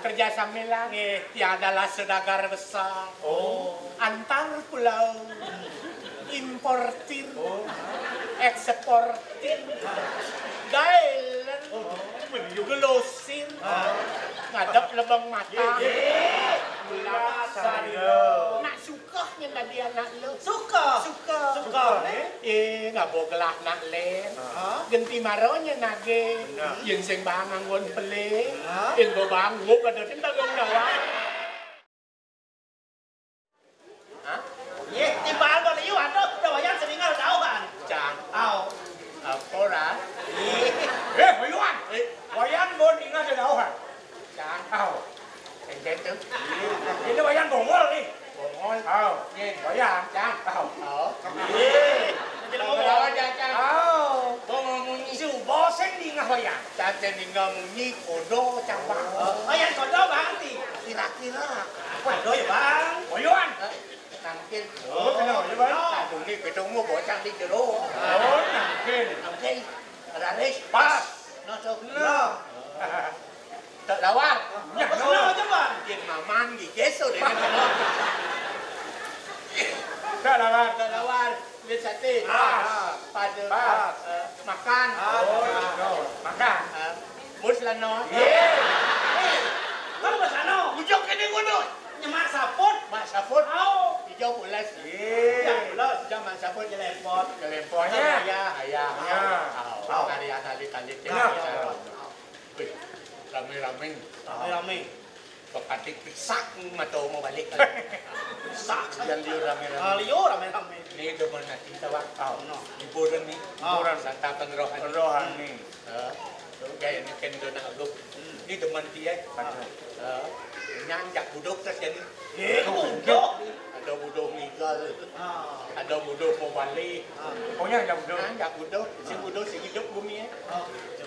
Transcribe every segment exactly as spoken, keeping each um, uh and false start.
Kerjasama lah. Nggih. Dia adalah saudagar besar. Oh. Antar pulau. Importir. Oh. Eksportir. Dealer. Oh, bener. Grosir. Ah. Ngadep lebeng mata. Ye, ye. Bulan. Bulan. Nak suka nya dadi anak lu. Suka. Suka. Suka, eh? Eh, ngabo gelah nak len. Ha? Genti mara nya nage. Benar. Yen sing bang anggon pele. Ha? Yen bebang gua kada sing tanggung jawab. Ha? Ye, timbal bang liu, aduh, da Wayan sing ninggal dauhan. Cang. Au. Apa ora? Eh, Wayan. Eh, Wayan mun ninggal dauhan. Cang. Au. Enten tu. Ini Wayan Bongol ni. Bongol. Au. Ni. Wayan. Cang. Au. Au. Ye. Nanti lawan Bongol. Lawan ya, Cang. Au. Bongol munyi. Suba sing ninggal Wayan. Cang sing ninggal munyi, kodo, Cang, bang. Wayan kodo, bang, ti. Kira-kira. Kodo ya, bang. Wayan. Eh, nangkil. Oh, kenal ya, bang. Aduh, ni gedung mu bocah di jero. Oh, nangkil. Nangkil. Raris. Pas. Nosok. Nah. Tak lawar. Ya, no. Kenal aja, bang. Yen maman di geso deh. Tak lawar. Tak lawar. Yen sate. Pas. Pas. Pada. Pas. Eh, makan. Ah, oh, no. Makan. Eh, mus lah no. Ye. Eh, kan bahasa no. Ujung kene ngono. Nyemak saput. Mak saput. Au. Hijau pulas. Ye. Ya, pulas. Hijau mak saput jelempot. Jelempot. Ya. Ayah. Ayah. Ya. Au. Au. Hari-hari kali. Ya. Wih, rame-rame. Rame-rame. Pekatik pisak mata mau balik. Pisak. Yang liur rame-rame. Ah, liur rame-rame. Ni demen ati tawak. Oh, no. Hiburan ni. Ah. Hiburan. Santapan rohani. Rohani. Eh, tu gaya ni kendo nak agup. Hmm. Ni demen ti, eh. Betul. Eh, nyanjak buduk terus jadi. Eh, buduk. Ada buduk meninggal. Ah. Ada buduk mau balik. Ah. Oh, ya, ada buduk. Nyanjak buduk. Si buduk, si hidup bumi, eh. Oh, gitu.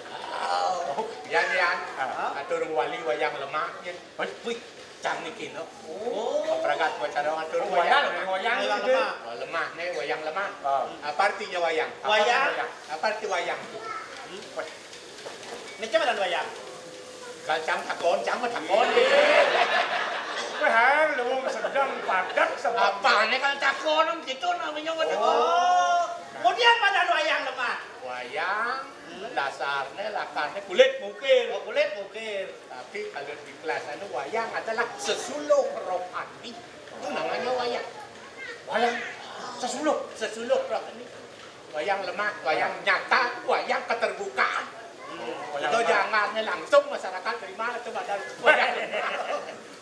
Yan, yan. Ah. Atur wali wayang lemah, yan. Wih, wih, cang niki, no. Oh. Pragat wacara atur wayang. Wayang, wayang. Wayang lemah. Oh, lemah, ne, wayang lemah. Ah. Apa artinya wayang? Apa wayang? Apa arti wayang? Hmm? Wah. Ini cuma ada wayang. Kalau cang takon, cang mah takon. Wah, lu sedang padat sebab. Apa ne kalau takon, gitu namanya mah takon. Oh. Kemudian pada wayang lemah. Wayang, dasarnya, lakarnya kulit mukir. Oh, kulit mukir. Tapi kalau di kelas anu, wayang adalah sesuluh rohani. Itu namanya wayang. Wayang sesuluh. Sesuluh rohani. Wayang lemah, wayang nyata, wayang keterbukaan. Hmm. Wayang lemah. Jangannya langsung masyarakat terima itu pada wayang lemah.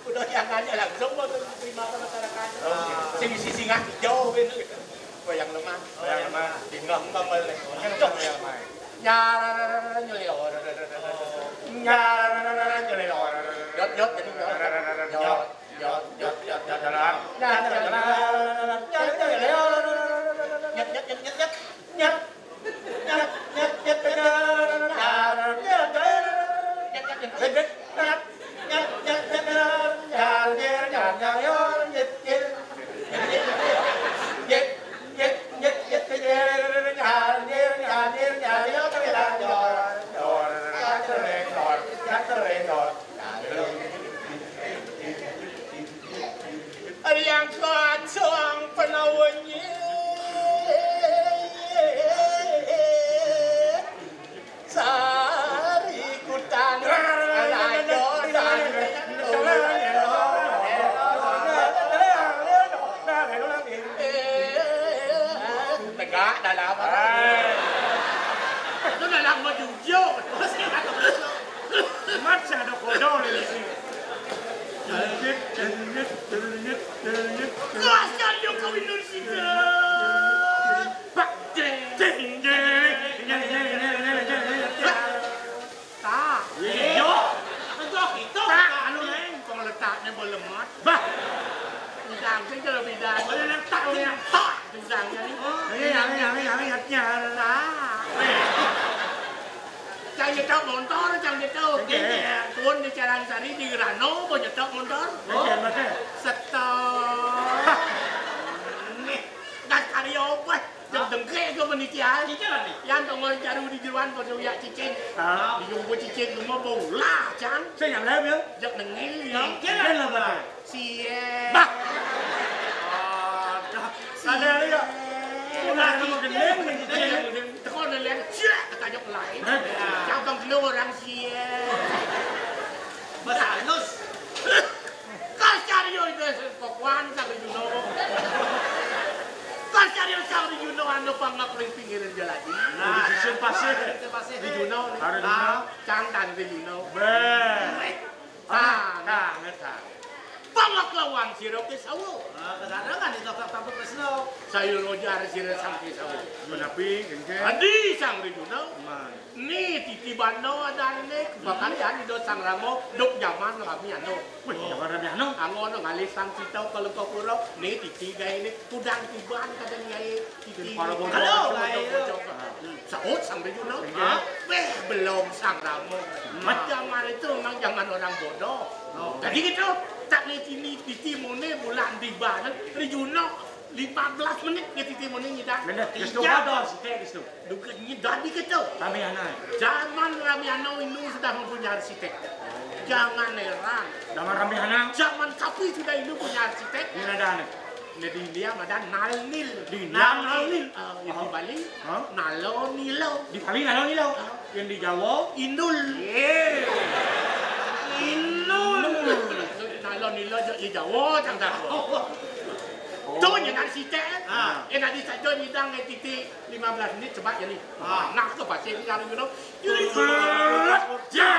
Udah jangannya langsung mau terima ke masyarakat. Oh, gitu. Sing isi singa hijau gitu. Wayang lemah. Wayang lemah. Bingung kembali. Wayang lemah. Nyar, nyelior. Nyar, nyelior. Jot, jot, jadi jot. Jot, jot, jot, jot, jalan. Nyar, nyar, nyar, nyar, nyar, nyar. Nyet, nyet, nyet, nyet, nyet. Nyet, nyet, nyet, nyet, nyet. Nyar, nyar, nyar. Nyet, nyet, nyet, nyet. Ari yang kacang penawenye. Sari kutang. Tegak dalam. Itu dalam mau jujur. Mat saya ada kodong di sini. Kasihan dia kawin dari sini. Pak, jeng, jeng, jeng, jeng. Tak. Iya. Itu kita. Tak, anu, Neng, kok letaknya belemat. Bah. Tentang sih kalau beda. Boleh letak, boleh letak. Tentangnya nih. Oh. Ini, ini, ini, ini, ini, ini, ini. Cang nyetok montor, cang nyetok. Oke. Turun di Caransari, di Rano, mau nyetok montor. Oke, oke. Setor. Nih, gas kari apa? Jeng dengke. Menitian. Cicing lah ni. Yang tongol jaru di jeruan pada uyak cicing. Ah. Di jumpa cicing semua bau lah, cang. Saya yang lain ya. Jak nengil ya. Cicing lah, Pak. Sia. Bah. Ada ada ya. Cuma nama gendeng ni cicing. Teko nelayan, sia, ketajuk lain. Hah? Yang tong kena orang sia. Bahasa halus. Kas cari yo itu kokuan sang Rijuno. Kas cari yo sang Rijuno anu pangak ring pinggiran jalan. Nah, di sisi pasir. Di sisi pasir. Rijuno ni. Ada Rijuno. Ah, cang dan Rijuno. Beh. Weh. Ah, nah, nah, nah. Pangak lawan sira Kesawa. Ah, kedatangan itu tak tahu Kesawa. Saya rojar sira sang Kesawa. Menapi, kengke. Adi sang Rijuno. Man. Ni titi bando ada ni, bakal ya ni do sang Ramo, dok zaman rami ano. Wih, zaman rami ano. Angon ngalih sang Sita Kalengkapura, ni titi gae ni, kudang tiban kadang gae titi. Para bodoh. Halo, bodoh, gae. Bodoh. Saut sang Rijuno. Iya. Weh, belum sang Ramo. Hmm. Zaman itu memang zaman orang bodoh. Oh. Jadi gitu, tak ni tini titi mone bulan tiban, Rijuno lima belas menit ke titi mone nyidang. Bener, geus tuh ada sih, teh, geus tuh. Duka nyidang di gitu. Rami anak. Zaman rami ano Indu sudah mempunyai arsitek. Jangan heran. Zaman rami anak. Zaman kapi sudah Indu punya arsitek. Ini ada anak. Nah, di India ada Nal Nil. Di Nal Nil. Nal Nil. Ah, yang di Bali, hah? Nalo Nilo. Di Bali Nalo Nilo. Ah. Yang di Jawa, Indul. Ye. Indul. Nalo Nilo je di Jawa, cang tak. Oh. Tu yang nak sitek. Ah. Eh, nak disajo nyidang eh titi lima belas menit cepat jadi. Ah. Nak ke pasir ni kalau gitu. Jadi, ya.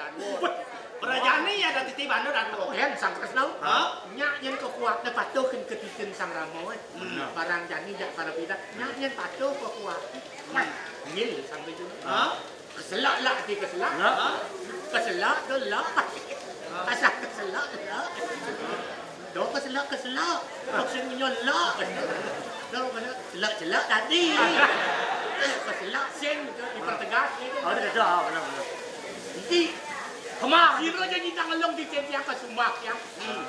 Dan Weh, para jani ada titi bando dan Weh. Kan sang Kresna. Hah? Nyak nyen kekuatne patuh ken ketitin sang Rama, eh. Hmm. Barang jani jak para pida. Nyak nyen patuh kekuat. Weh, ngil sang Kresna. Hah? Keselak lah ati keselak. Ya. Hah? Keselak tu lah. Hah? Asal keselak lah. Dah keselak, keselak. Maksudnya lah. Dah kena selak-selak tadi. Eh, keselak sing tu dipertegas ni tu. Oh, dia dah, benar, benar. Jadi, kemar. Kira jadi tang long di tiang ke sumbah yang, hmm,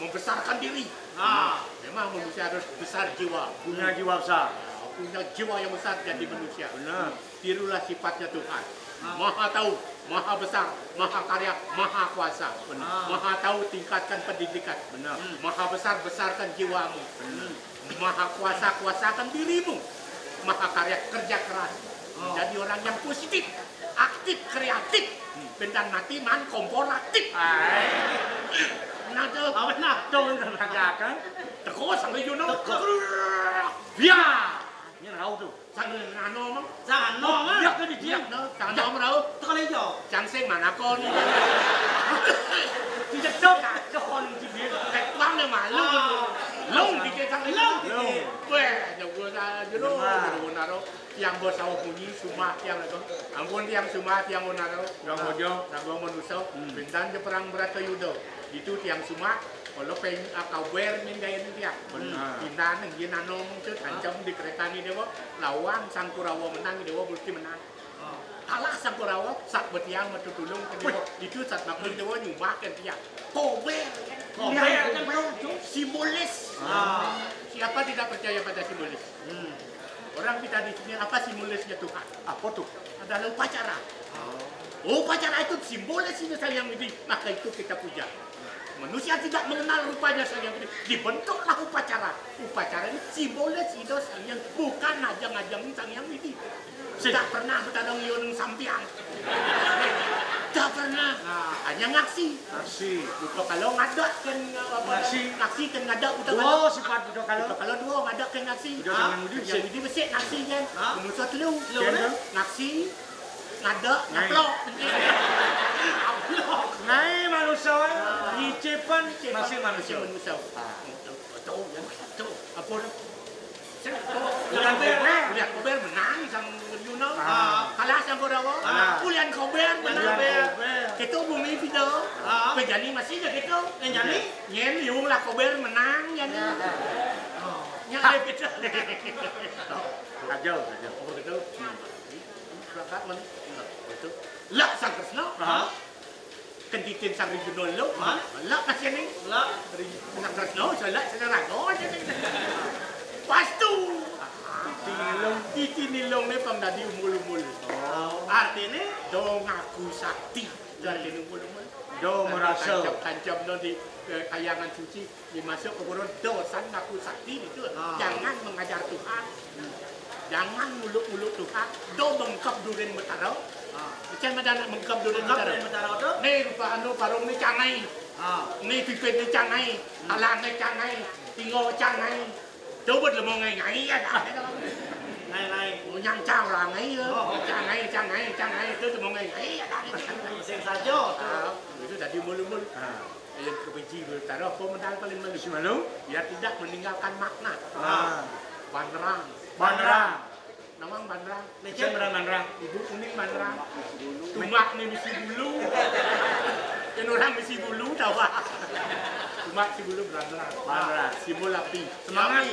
membesarkan diri. Ah. Memang manusia harus besar jiwa. Punya jiwa besar. Punya jiwa yang besar jadi manusia. Benar. Tirulah sifatnya Tuhan. Ah. Maha tahu, maha besar, maha karya, maha kuasa. Benar. Ah. Maha tahu, tingkatkan pendidikan. Benar. Hmm. Maha besar, besarkan jiwamu. Benar. Maha kuasa, kuasakan dirimu. Maha karya, kerja keras. Oh. Menjadi orang yang positif, aktif, kreatif. Hmm. Bendan mati man kompor aktif. Ai. Nah, tu. Apa nah? Tu, kan? Teko sampai Juno. Teko. Biar. Ini rau tu. Sang Rano mang. Sang Rano mang. Iya, kan dia. Iya, no, Sang Rano mang rau. Tekan aja. Cang sing mana kon? Tidak tahu tak kon di dia. Kayak tuang dia malu. Ah. Long dikit sang Long. Long. Weh, jago saja lo. Benar. Jago naro. Tiang bos sawah bunyi, sumah tiang itu. Ampun tiang sumah, tiang onaro. Tiang bojo. Tiang bojo manusia. Hmm. Bendan je perang Bratayuda. Itu tiang sumah. Kalau peng, ah, kawer min gaya ni dia. Benar. Pindah neng dia nano mungkin, ah, ancam di kereta ni dewa. Lawan Sang Kurawa menang, dewa bulti menang. Ah. Kalah Sang Kurawa, sat betiang metu tulung ke dewa. Wih. Itu sat makun dewa nyumbah kan tiang. Kober. Kober kan. Kober. Simbolis. Ah. Siapa tidak percaya pada simbolis? Hmm. Orang kita di sini apa simbolisnya Tuhan? Apa tu? Adalah upacara. Oh. Upacara itu simbolis itu Sang Hyang Widi. Maka itu kita puja. Manusia tidak mengenal rupanya Sang Hyang Widi. Dibentuklah upacara. Upacara ini simbolis itu Sang Hyang, bukan ajang-ajang Sang Hyang Widi. Tidak pernah kita dong yun sampiang. Tak pernah. Nah, hanya ngaksi. Ngaksi. Buka kalau ngadak kan apa? Ngaksi. Ngaksi kan ngadak buta kalau. Dua sifat buta kalau. Buta kalau dua ngadak kan ngaksi. Buta kalau yang Widi besik. Yang Widi besik ngaksi kan. Hah? Umur satu lu. Lu, kan? Ngaksi, ngadak, ngai. Ngeplok. Ngeplok. Ngai manusia, ah, nyicipan masih manusia. Masih manusia. Ah. Betul, betul. Apa dah? Udah kober, udah kober menang Sang Yuno. Ah. Kalah Sang Kurawa. Ah. Ulian kober menang. Ulian kober. Kita bumi pida. Ah. Pejani masih je kita. Eh, jani? Nyen yu lah kober menang jani. Oh. Nya ada kita. Kacau, kacau. Oh, begitu. Hmm. Berangkat mana? Betul. Lah Sang Kresna. Ah. Kentitin Sang Rijuno lo. Hah? Lah ka sini. Lah. Ri-, Sang Kresna, salah, salah raga aja ni. Pas tu. Ah. Tinilung, iki nilung ne pang dadi umbul-umbul. Oh. Artine do ngaku sakti. Itu artine umbul-umbul. Do merasa. Kancep-kancep do di, eh, kayangan suci. Dimasuk ke purun do san ngaku sakti itu. Ah. Jangan mengajar Tuhan. Jangan nguluk-nguluk Tuhan. Do mengkep durin Betara. Ah. Macam mana nak mengkep durin Betara? Mengkep durin Betara tu? Ni rupa anu parung ni cangai. Ah. Ni pipit ni cangai. Hmm. Talang ni cangai. Tinggal cangai. Coba lemo ngai-ngai ya dah. Ngai-ngai. Oh, nyang cang lah ngai ya. Oh, oh. Cangai, cangai, cangai. Itu lemo ngai-ngai ya dah. Sing saja tu. Ah, itu tadi mulu-mulu. Ah. Yang kebiji Betara apa medal paling malu? Si malu? Biar tidak meninggalkan makna. Ah. Banrang. Banrang. Nawang banrang. Lecet banrang, banrang. Ibu kuning banrang. Tumak ni misi bulu. Yang orang misi bulu, tahu ah. Tumak si bulu banrang. Banrang. Simbol api. Semangat.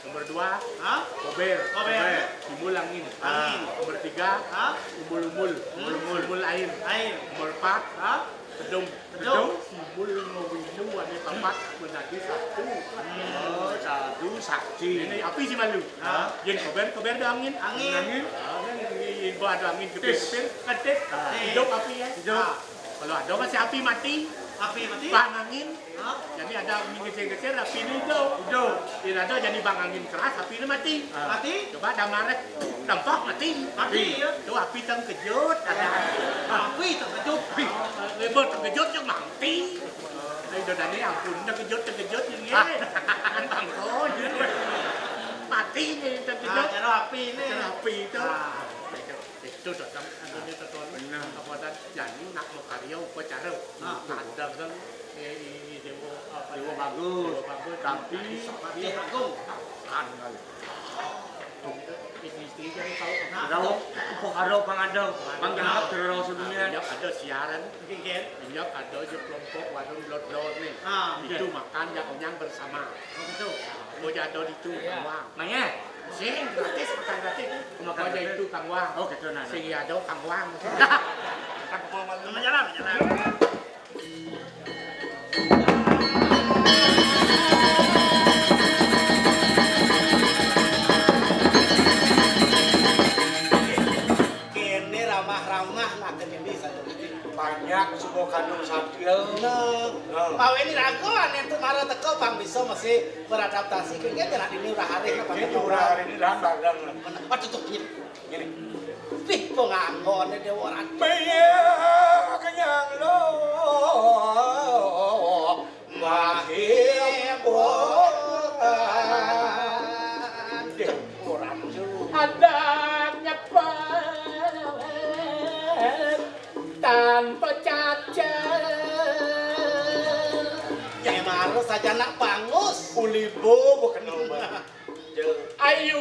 Nomor dua. Hah? Kober. Kober. Simbol angin. Angin. Nomor tiga. Hah? Umbul-umbul. Hmm. Simbol air. Air. Nomor empat. Hah? Pedung. Pedung. Simbol ngawinu ane papat menjadi satu. Oh, satu sakti. Ini api si malu. Ha? Yen kober, kober ada angin. Angin. Angin. Ah, kan ini ada angin kepir-kepir, kedip. Ah. Hidup api ya. Hidup. Ah. Kalau ada masih api mati. Api mati. Bang angin. Ha? Jadi ada angin kecil-kecil, api ini hidup. Hidup. Yen ada jadi bang angin keras, api ini mati. Ah. Mati. Coba ada marek. Tempoh mati. Mati, ya. Tu api tengkejut. Api tengkejut. Rebut tengkejut yang mati. Ai, do dane ampun, tengkejut, tengkejut ini. Ah. Kan bangkon. Mati ini tengkejut. Ah, cara api ini. Cara api itu. Ah. Itu datang, adanya teton. Benar. Apa dan jani nak makarya upacara. Ah. Ada kan, eh, ini dewa, apa, dewa bagus. Dewa bagus. Tapi, tapi agung. Kan kali. Istri-istri kan tahu. Tahu, upakara pang ada. Pang jangkep jero sebelumnya. Injak ada siaran. Injak ada je kelompok warung blot-blot nih. Ah. Itu makan ya onyang bersama. Oh, gitu. Mau jatuh di itu, iya. Kang Wang. Nanya? Sing gratis, makan gratis. Makan gratis. Itu Kang Wang. Oh, gitu, nah, nah. Sing ya ada Kang Wang. Kang Wang malu. Menyelam, menyelam. Kene ramah-ramah nak kene bisa. Banyak suku kandung satil. Nah, nah. Mawe ni rago ane tu mara teko pang bisa masih beradaptasi. Kene nak ini udah hari nak. Ini udah hari ini dah dagang. Mana? Aduh, tuh, ini. Ngene. Wih, pengangone Dewa Ratu. Piye kenyang lo, mahim botan. Deh, ora lucu. Adat nyepet tanpa cacat. Ya, mara saja nak bangus. Ulibo bukan obat. Ayu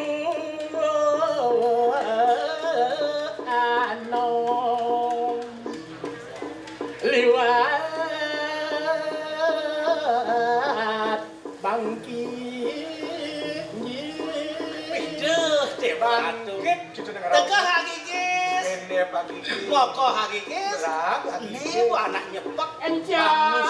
anu liwat bangkit. Duh, Dek Batu. Bangkit gitu dengan. Tegah, Hagigis. Pendek, Hagigis. Kokoh, Hagigis. Berat, Hagigis. Ini bu anak nyepek. Encan.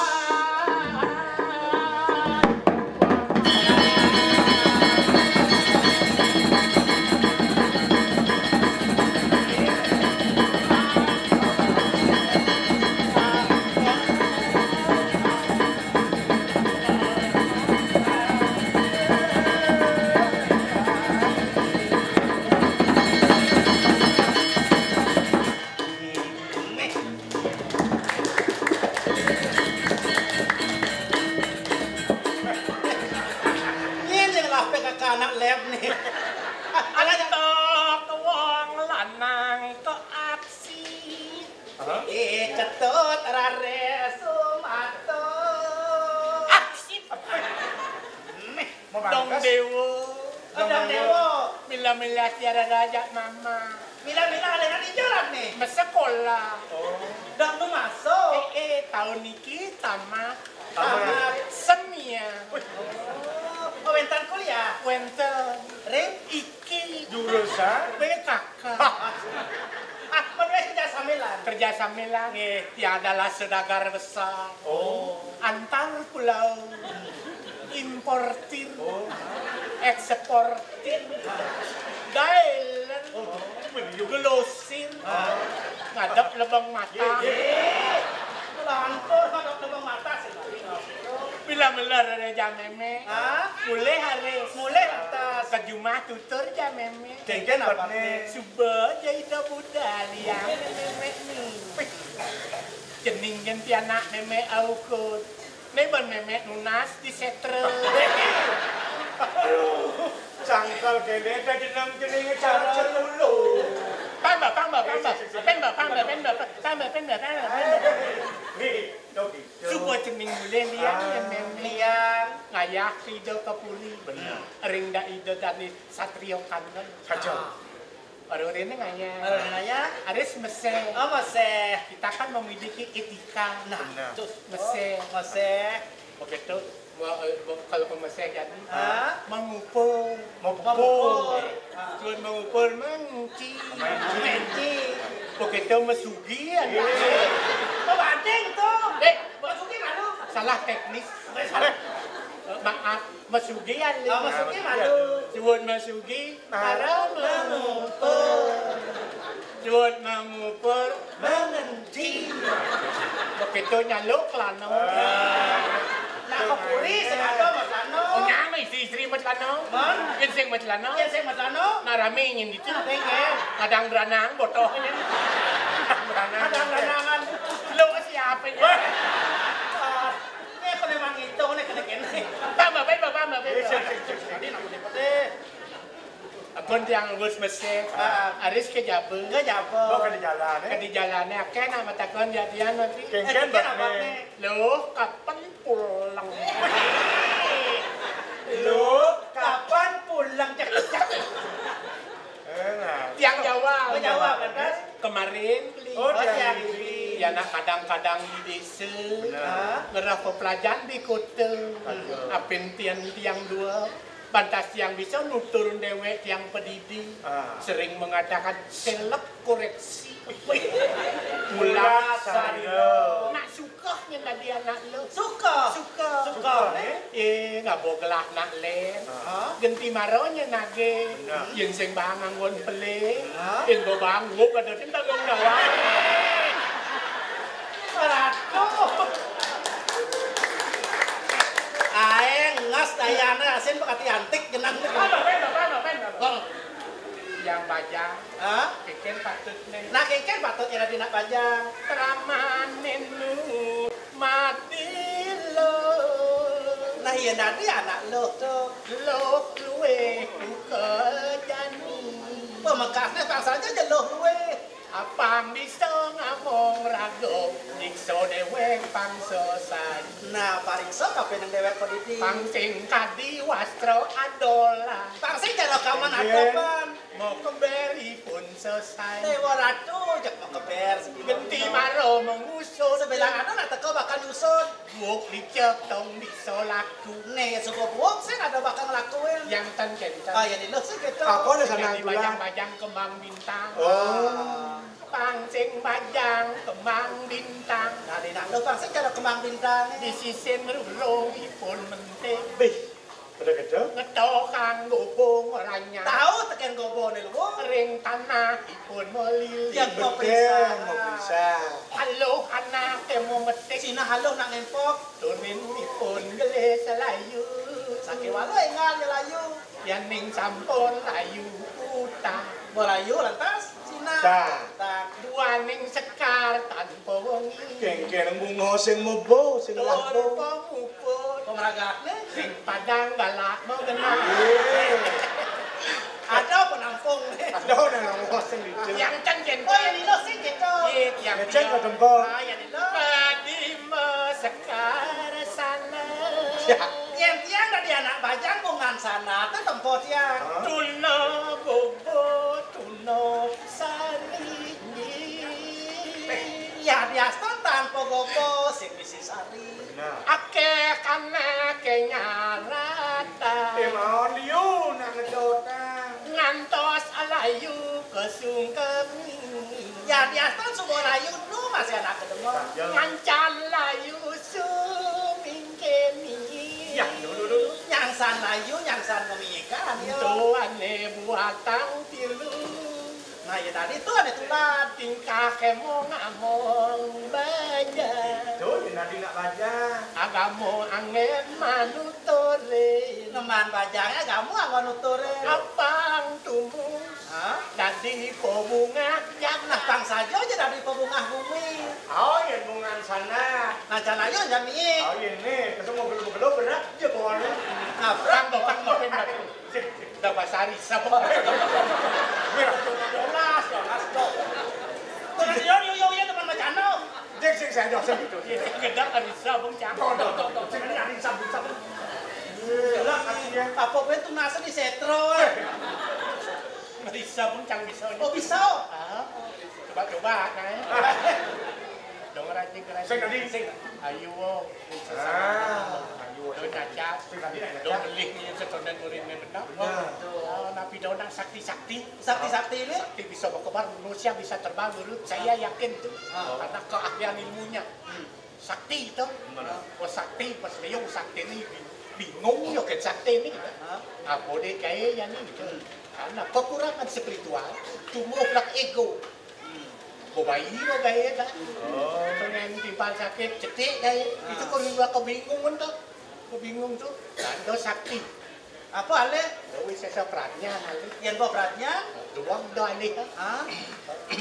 Ngene lha pe kakanak lep ni. Ala to ke wong lanang ke aksi. Hah? Eh, Ketut Rare Sumato. Aksi. Meh. Mau dong bangkas? Dewo. Oh, dong Dewo. Mila-mila tiada raja mama. Mila-mila ada di jalan nih. Bersekolah. Oh. Dong nu masuk. Eh, eh, tahun niki tamat. Tamat. Tamat. Seni ya. Wih. Oh, oh, wenten kuliah. Wenten. Ring? Iki. Jurusan? B K K. Ah, menulis kerja sambilan. Kerja sambilan. Nggih. Tiadalah saudagar besar. Oh. Antar pulau. Importir. Oh. Eksportir. Dailer. Oh, glosir. Ngadep lebeng mata. Lantur ngadep lebeng mata sih. Bila meler ada jam meme. Hah? Mulih hari. Mulih lantas. Ke jumah tutur jam meme. Kengken apa nih? Suba aja ida budal yang meme nih. Cening ganti anak meme aukut. Nih ban meme nunas di setre. Aduh, sangkal kene ada jeneng jenenge cara celulu. Pamba, pamba, pamba. Pemba, pamba, pemba, pamba, pemba, pamba, pemba. Nih, Tobi. Suba cening mulih liang, ya, meme. Liang. Ngayah ida ke puri. Bener. Ring da ida dadi satrio kangen. Saja. Baru ini ngayah. Baru ini ngayah. Aris meseh. Oh, meseh. Kita kan memiliki etika. Nah, benar. Terus meseh. Oh, meseh. Begitu. Mau, eh, mau, kalau mau meseh jadi, hah? Mengupur. Mengupur. Cuman mengupur, menci. Menci. Begitu mesugi, ya. Iya. Oh, banding tuh. Eh, mesugi malu. Salah teknis. Salah. Eh, maaf, mesugi, ya, Li. Oh, mesugi malu. Cuman mesugi. Para mangupur. Cuwut mangupur. Mengenci. Begitu nyaluk lano. Nah, ke puri sing ada macelana. Oh, nyang istri-istri macelana. Mon? Yen sing macelana. Yen sing macelana. Nah, rame nyen itu. Nah, nggih. Kadang beranang botoh nyen. Beranang. Kadang beranangan. Lo siapa ya? Wah. Ini kena mang itu, ini kena kene. Tambah bae, Bapak, tambah bae. Iya, sik, sik, sik, sik. Tadi nak putih-putih. Ampun tiang wis mesih. Ah. Aris ke Jaba. Ke Jaba. Oh, ke di jalan, eh? Ke di jalan, eh. Akeh nak matakon jadian nanti. Kengken, eh, kengken apa, Nek? Loh, kapan pulang? Loh, kapan pulang? Cek, cek. Eh, nah. Tiang Jawa. Oh, Jawa, kan, Kas? Kemarin beli. Oh, tiang beli. Ya, nak kadang-kadang di desa. Benar. Ngerah pepelajaran di kota. Betul. Apin tiang, tiang dua. Pantas tiang bisa nuturun dewek tiang pedidi. Ah. Sering mengadakan selek koreksi. Mulat sarira. Nak suka nyen tadi anak lo. Suka. Suka. Suka, eh? Eh, ngabo gelah nak len. Ah. Genti maro nyen nage. Benar. Yen sing bang anggon pele. Ah. Yen go bang nguk ada tim tanggung jawab. Ratu. Ae ngas dayane asin pekati antik jeneng. Apa, apa, apa, apa, apa? Oh. Yang bajang. Hah? Keken patut nih. Nah, keken patut ya dina bajang. Keramanin lu mati lo. Nah, iya nanti anak lo tuh. Lo luwe ku kejani. Pemekasnya tak saja jeluh luwe. Apang bisa ngamong rago, dikso dewek pangso sari. Nah, pariksa kape nang dewek pedidi. Pangsing kadi wastro adola. Pangsing jaro kaman adopan. Mau kemberi pun selesai. Dewa Ratu, jek mau keber. Genti maro mengusut. Sebelah anu nak teko bakal nyusut. Buuk dicek tong bisa laku. Nih, ya suka buuk sih ada bakal ngelakuin. Yang ten kenten. Ah, ya di lu sih gitu. Apa ada sana yang bajang-bajang kembang bintang. Oh. Pangsing bajang kembang bintang. Nah, di nak lu pangsing cara kembang bintang. Di sisin rulung ipun menting. Bih, pada kerja? Ngetokang gobong orangnya. Tahu teken gobong nih lu. Ring tanah ipun melili. Yang mau perisa. Betul, mau perisa. Halo anak yang mau metik. Sina halo nak ngempok. Tunin ipun gelis layu. Sakit walau enggak layu. Yaning sampun layu utang. Melayu lantas Cina. Tah. Tah. Duaning sekar tanpa wengi. Kengkeng bunga sing mebo, sing lambo. Tanpa muput. Pemeragakne. Sing padang galak mau genah. Iya. Ada penampung nih. Ada orang ngomong sing lucu. Yang kan jengkol. Oh, yang ilo sih jengkol. Iya, yang ngecek ke tempat. Ah, yang ilo. Tadi mesekar sana. Ya. Yang tiang tadi anak bajang bungan sana, tuh tempat tiang. Hah? Tuna bobo, tuna sari. Ya, diaston tanpa gopo, sing bisi sari. Nah. Akeh anak kenyarata. Eh, mawon liu nak ngedotang. Ngantos alayu kesungkemi. Ya, diaston semua layu nu masih anak kedemon. Ngancan layu sumingkemi. Ya, dulu, dulu. Nyangsan layu, nyangsan ngemikan, yo. Tuane buatang Nah, ya tadi tuh ada tulat. Tingkah kemo ngamong baja. Tuh, ya tadi nggak baja. Agamo angen manuturin. Neman bajanya agamo angen nuturin. Apang tumbus. Hah? Dadi pebungah jagat. Nah, pang saja aja dadi pebungah bumi. Oh, ya bungan sana. Nah, jangan aja, jangan nih. Oh, ini, ketemu gelo-gelo berat aja bawahnya. Nah, berat. Pang, pang, pang, pang. Udah bahasa Arisa, Bang. Wih, Raja Dolas, Dolas, Dok. Terus, yo, yo, yo, yo, teman macano. Jek, sing saya dosen gitu. Iya, gedang Arisa, Bang, cang. Dok, dok, dok, dok. Sing ini Arisa, Arisa. Gila, kasihan. Apa gue tuh nasa di setro, eh. Arisa, Bang, cang bisa. Oh, bisa. Ah, coba-coba, nah. Dong rajin, rajin. Sing tadi. Sing. Ayo, wo. Ah, ayo, wo. Dong cacat. Sing tadi, dong cacat. Dong beli ni setondan murid ni benar. Benar. Oh, napi dong nak sakti-sakti. Sakti-sakti ni? Sakti bisa berkobar, manusia bisa terbang dulu. Saya yakin tu. Ah. Karena keahlian ilmunya. Hmm. Sakti tu. Mana? Oh, sakti, pas dia sakti ni bingung yo ke sakti ni. Ah. Apa dia gaya yang ni? Hmm. Karena kekurangan spiritual, tumbuhlah ego. Bebayi, bebayi dah. Oh. Pengen timpal sakit, cetik dah. Ah. Itu kau juga kebingungan tu. Kebingung tu. Tanda sakti. Apa, Ale? Dewi Sesa Pradnya, Ale. Yang bawa Pradnya? Doang dah, Ale. Ah?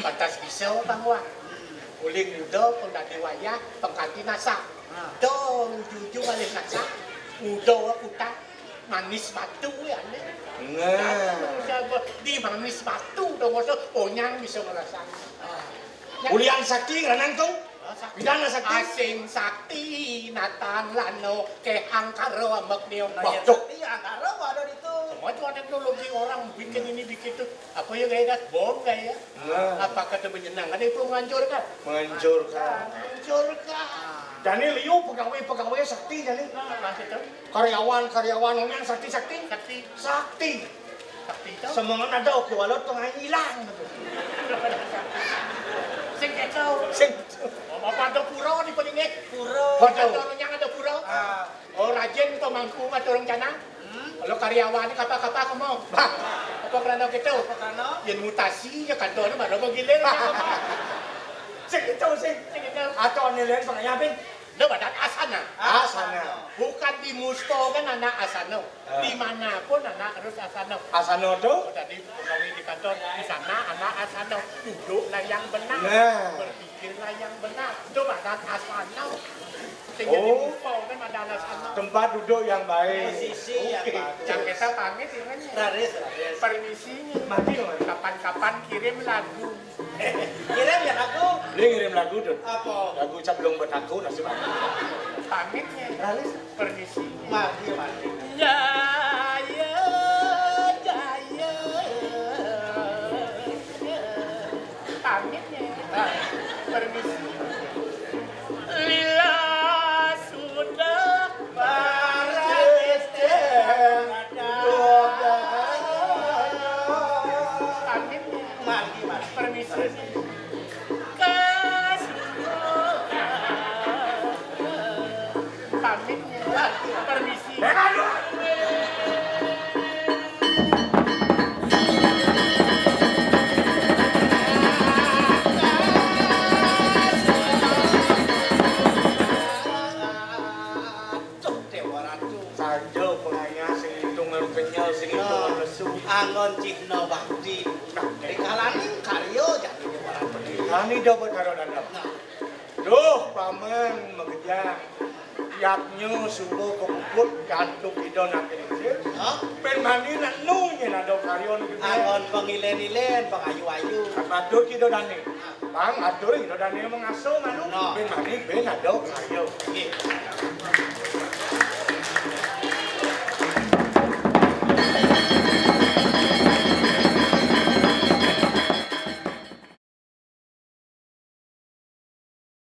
Pantas bisa, Bang Wah. Hmm. Uling udah, pun dah dewaya, pengganti nasa. Ah. Dong, jujur, Ale, nasa. Udah, aku tak. Manis batu ya, nih. Nah. Di manis batu dong, maksud onyang bisa ngerasa. Ah. Ulian sakti, ranang tu? Ah, sakti. Pidana sakti? Asing sakti, natan lano, ke angkara ambek neo. Nah, ya, sakti, angkara ada di tu. Semua tu ada teknologi orang bikin ini, bikin tu. Apa ya gaya dah? Bom gaya. Nah. Apakah tu menyenangkan? Itu menghancurkan. Menghancurkan. Menghancurkan. Jadi liu pegawai-pegawai sakti jadi. Nah, maksud tu? Karyawan-karyawan onyang sakti-sakti. Sakti. Sakti. Sakti tu? Semangat ada, oke, walau tengah hilang. Sing keto. Sing keto. Oh, apa ada pura ni paling eh? Pura. Pura. Ada orang yang ada pura. Ah. Oh, rajin pemangku ngatur rencana. Hmm. Kalau karyawan ni kapa-kapa kamu. Apa kerana gitu? Apa kerana? Yang mutasi, ya kantor ni baru bergilir. Sing keto, sing. Sing keto. Atau nilai pengayah, Bin? Dia badan asana. Asana. Bukan di musto kan anak asana. Ah. Di mana pun anak harus asana. Asana tu? Oh, tadi pegawai di kantor, di sana anak asana. Duduklah yang benar. Nah. Berpikirlah yang benar. Itu badan asana. Sehingga di musto kan badan asana. Tempat duduk yang baik. Posisi yang bagus. Yang kita pamit, ya kan? Raris, raris. Permisi. Mati, mati. Kapan-kapan kirim lagu. Kirim ya lagu. Dia ngirim lagu tu. Apa? Lagu Cap Belum Betaku, nasib aku. Pamit ya. Lalu? Permisi. Mari, mari. Jaya, jaya. Pamit ya. Permisi. Lila sudah para. Pamit. Mari, mari. Permisi. Kasih. Pamit. Permisi. Aduh, Dewa Ratu. Saja pengayah sing hitung ngeru kenyel, sing hitung ngeru lesu. Anggon cihna bakti. Nah, rikalaning karya jani Dewa Ratu. Kami do Betara Dandap. Nah. Duh, paman makejang. Tiapnya suba kepuput jantuk ida nak kecil. Hah? Pen mani nak nu nyén ada karya ni gedé. Anggon pangilen-ilen, pangayu-ayu. Patut ida dané. Nah. Pang atur ida dané mengasuh malu. Nah. Pen mani ben ada karya.